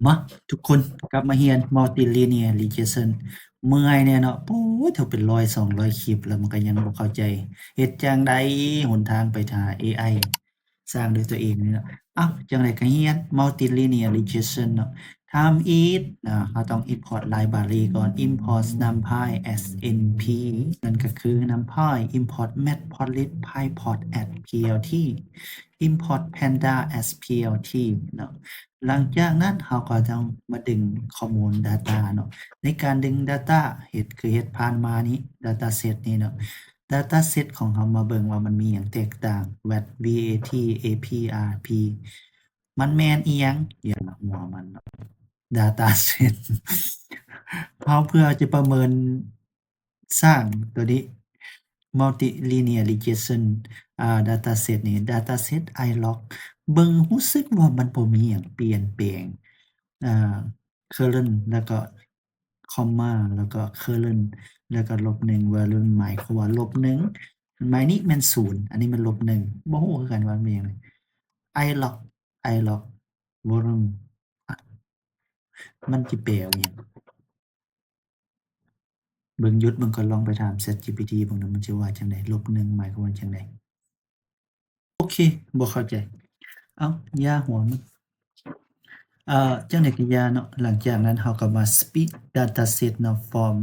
ມາ ທຸກຄົນກັບມາຮຽນ Multilinear Regression ເມື່ອຍແດ່ເນາະ. ໂອ້ຍ ເຖິງເປັນຮ້ອຍສອງຮ້ອຍຄລິບແລ້ວ ມັນກໍຍັງບໍ່ເຂົ້າໃຈ ເຮັດຈັ່ງໃດຫົນທາງໄປຫາ ເອໄອ ສ້າງດ້ວຍຕົວເອງນີ້ເນາະ. ເອົ້າ ຈັ່ງໃດກໍຮຽນ Multilinear Regression ເນາະ. ທຳອິດນະ ເຮົາຕ້ອງ import library ກ່ອນ import numpy as np ນັ້ນກໍຄື numpy, import matplotlib pyplot as plt, import pandas as plt ເນາະ. ຫຼັງຈາກນັ້ນເຮົາກໍຕ້ອງມາດຶງຂໍ້ມູນ data ເນາະ. ໃນການດຶງ data ເຮັດ ຄືເຮັດຜ່ານມານີ້ dataset ນີ້ເນາະ. dataset ຂອງເຮົາ ມາເບິ່ງວ່າມັນມີຫຍັງແຕກຕ່າງ vat, vat, ap, rp ມັນແມ່ນອີ່ຫຍັງ? ຢ່າຫົວມັນເນາະ dataset ເຮົາເພື່ອຈະປະເມີນສ້າງຕົວນີ້ Multilinear Regression ອາ dataset ນີ້ dataset ilog ເບິ່ງ ຮູ້ສຶກວ່າມັນບໍ່ມີຫຍັງປ່ຽນແປງ ອາ current ແລ້ວກໍ comma ແລ້ວກໍ current ແລ້ວກໍລົບໜຶ່ງ volume ໝາຍຄວາມວ່າລົບໜຶ່ງ ໝາຍນີ້ແມ່ນສູນ ອັນນີ້ແມ່ນລົບໜຶ່ງ ບໍ່ຮູ້ຄືກັນວ່າແມ່ນຫຍັງ ilog ilog volume ອະ ມັນຊິແປວ່າຫຍັງ? ເບິ່ງ ຢຸດເບິ່ງກ່ອນ ລອງໄປຖາມ ChatGPT ເບິ່ງນຳ ມັນຊິວ່າຈັ່ງໃດ? ລົບໜຶ່ງ ໝາຍຄວາມວ່າຈັ່ງໃດ? ໂອເຄ ບໍ່ເຂົ້າໃຈ. ເອົ້າ ຢ່າຫົວມັນ. ເອີ ຈັ່ງໃດກໍຢ່າເນາະ. ຫຼັງຈາກນັ້ນເຮົາກໍມາ split dataset ເນາະ from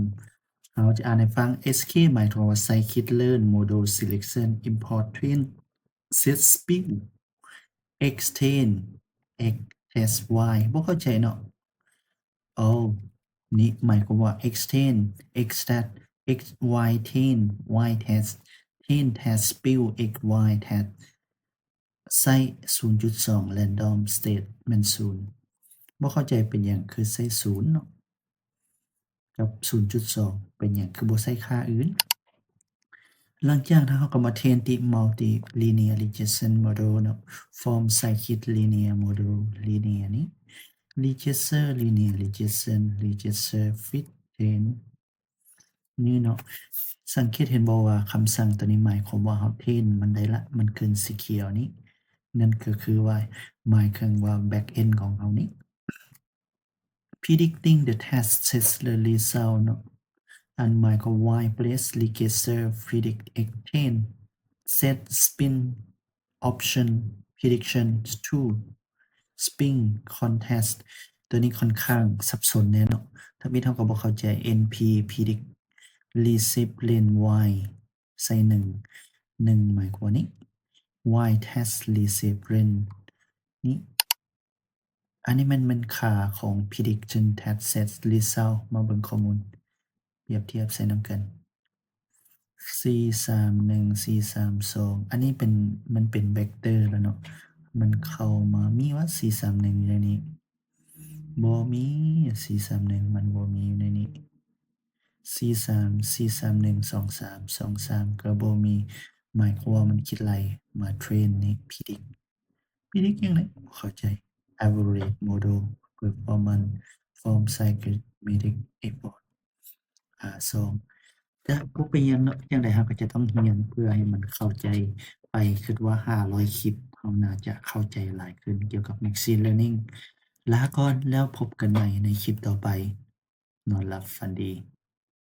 ເຮົາຈະອ່ານໃຫ້ຟັງ S K ໝາຍຄວາມວ່າ scikit-learn model selection import train set spin x train x test y ບໍ່ເຂົ້າໃຈເນາະ. ໂອ້ ນີ້ໝາຍຄວາມວ່າ x train x test x y train y test train test spin x y test ໃຊ້ສູນຈຸດສອງ random state ແມ່ນສູນ. ບໍ່ເຂົ້າໃຈເປັນຫຍັງຄືໃຊ້ສູນເນາະ ກັບສູນຈຸດສອງ ເປັນຫຍັງຄືບໍ່ໃຊ້ຄ່າອື່ນ? ຫຼັງຈາກນັ້ນເຮົາກໍມາເທຣນຕິ multilinear regression model ເນາະ from scikit-learn model linear ນີ້ regressor linear regression regressor fit train ນີ້ເນາະ. ສັງເກດເຫັນບໍ່ວ່າຄຳສັ່ງຕົວນີ້ໝາຍຄວາມວ່າເຮົາເທຣນມັນໄດ້ລະ ມັນຂຶ້ນສີຂຽວນີ້ ນັ້ນກໍຄືວ່າໝາຍເຖິງວ່າ back end ຂອງເຮົານີ້ predicting the test set result ເນາະ. ອັນໝາຍຄວາມ y plus regressor predict x train set spin option prediction two spin contest ຕົວນີ້ຂ້ອນຂ້າງສັບສົນແດ່ເນາະ. ທຳອິດເຮົາກໍບໍ່ເຂົ້າໃຈ np predict receive range y ໃສ່ໜຶ່ງ ໜຶ່ງໝາຍຄວາມວ່ານີ້ y test receive range ນີ້ ອັນນີ້ແມ່ນ ແມ່ນຄ່າຂອງ prediction test set result ມາເບິ່ງຂໍ້ມູນ ປຽບທຽບໃສ່ນຳກັນ ສີ່ສາມໜຶ່ງ ສີ່ສາມສອງ ອັນນີ້ເປັນ ມັນເປັນ vector ແລ້ວເນາະ ມັນເຂົ້າມາ ມີວ່າ ສີ່ສາມໜຶ່ງ ຢູ່ໃນນີ້? ບໍ່ມີ ສີ່ສາມໜຶ່ງ ມັນບໍ່ມີຢູ່ໃນນີ້. ສີ່ສາມ ສີ່ສາມໜຶ່ງ ສອງສາມ ສອງສາມ ກໍບໍ່ມີ ໝາຍຄວາມວ່າມັນຄິດໄລ່ມາເທຣນນີ້ predict predict ຫຍັງນະ ບໍ່ເຂົ້າໃຈ. average model performance from psychometric effort ອາ ສອງ ຈະບໍ່ເປັນຫຍັງເນາະ ຈັ່ງໃດເຮົາກໍຈະຕ້ອງຮຽນເພື່ອໃຫ້ມັນເຂົ້າໃຈໄປ. ຄິດວ່າຫ້າຮ້ອຍຄລິບ ເຮົາໜ້າຈະເຂົ້າໃຈຫຼາຍຂຶ້ນກ່ຽວກັບ machine learning. ລາກ່ອນ ແລ້ວພົບກັນໃໝ່ໃນຄລິບຕໍ່ໄປ. ນອນຫຼັບຝັນດີ.